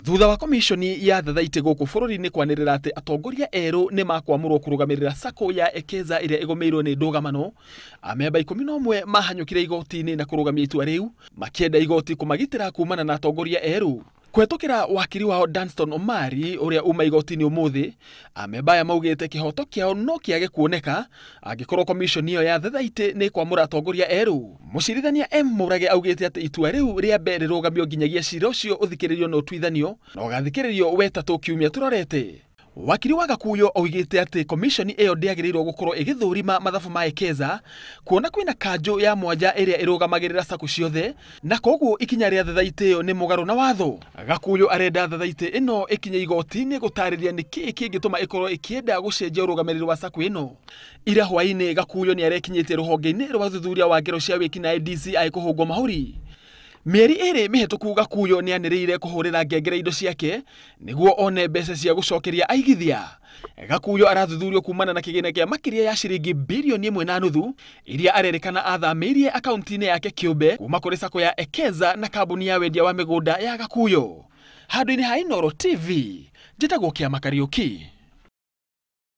Thutha wa komishoni ya thathaitĩ gũkũ bũrũri-inĩ kwanĩrĩra atĩ atongoria erũ nĩ makwamũrwo kũrũgamĩrĩra sacco ya Ekeza ĩrĩa ĩgũmĩirwo nĩ ndũgamano, amemba 11 mahanyũkire igoti-inĩ na kũrũgamia itua rĩu, makĩenda igoti kũmagitĩra kumana na atongoria erũ. Kũhetũkĩra wakiri wao Danston Omari ũrĩa uma igoti-inĩ ũmũthĩ, amemba aya maugĩte kĩhoto kĩao no kĩage kuoneka angĩkorwo komishoni ĩyo ya thathaitĩ nĩ ĩkwamũra atongoria erũ. Mũcirithania M Mũrage augĩte atĩ itua rĩu rĩambe rĩrũgamio nginyagia cira ũcio ũthikĩrĩrio na ũtuithanio na ũgathikĩrĩrio wetatũ kiumia tũrorete. Wakiri wa Gakuyo oigĩte atĩ komishoni ĩyo ndĩagĩrĩirwo gũkorwo ĩgĩthũrima mathabu ma Ekeza kuona kwĩna kanjũ ya mwanja ĩrĩa ĩrũgamagĩrĩra sacco ciothe na koguo ikinya rĩa thathaitĩ ĩyo nĩ mũgarũ na watho. Gakuyo arenda thathaitĩ ĩno ĩkinye igoti-inĩ gũtarĩria nĩkĩĩ kĩngĩtũma ĩkorwo ĩkĩenda gũcenjia ũrũgamĩrĩri wa sacco ĩno. Ira hwaĩ-inĩ Gakuyo nĩarekinyĩtie rũhonge-inĩ rwa ũthuthuria wa ngero cia wĩkinaĩ DCI kũhũngwo mahũri. Mĩeri ĩrĩ mĩhĩtũku Gakuyo nĩanĩrĩire kũhũrĩra ngengere indo ciake nĩguo one mbeca cia gũcokeria aigithia. Gakuyo arathuthurio kumana na kĩgĩna kĩa makĩria ya ciringi bilioni 1.5 iria arerĩkana athamĩirie akaunti-inĩ yake kĩũmbe kuma kũrĩ sacco ya Ekeza na kambuni ya wendia wa mĩgũnda ya Gakuyo. Handũ-inĩ ha Inooro TV, njĩtagwo Kĩama Kariũki.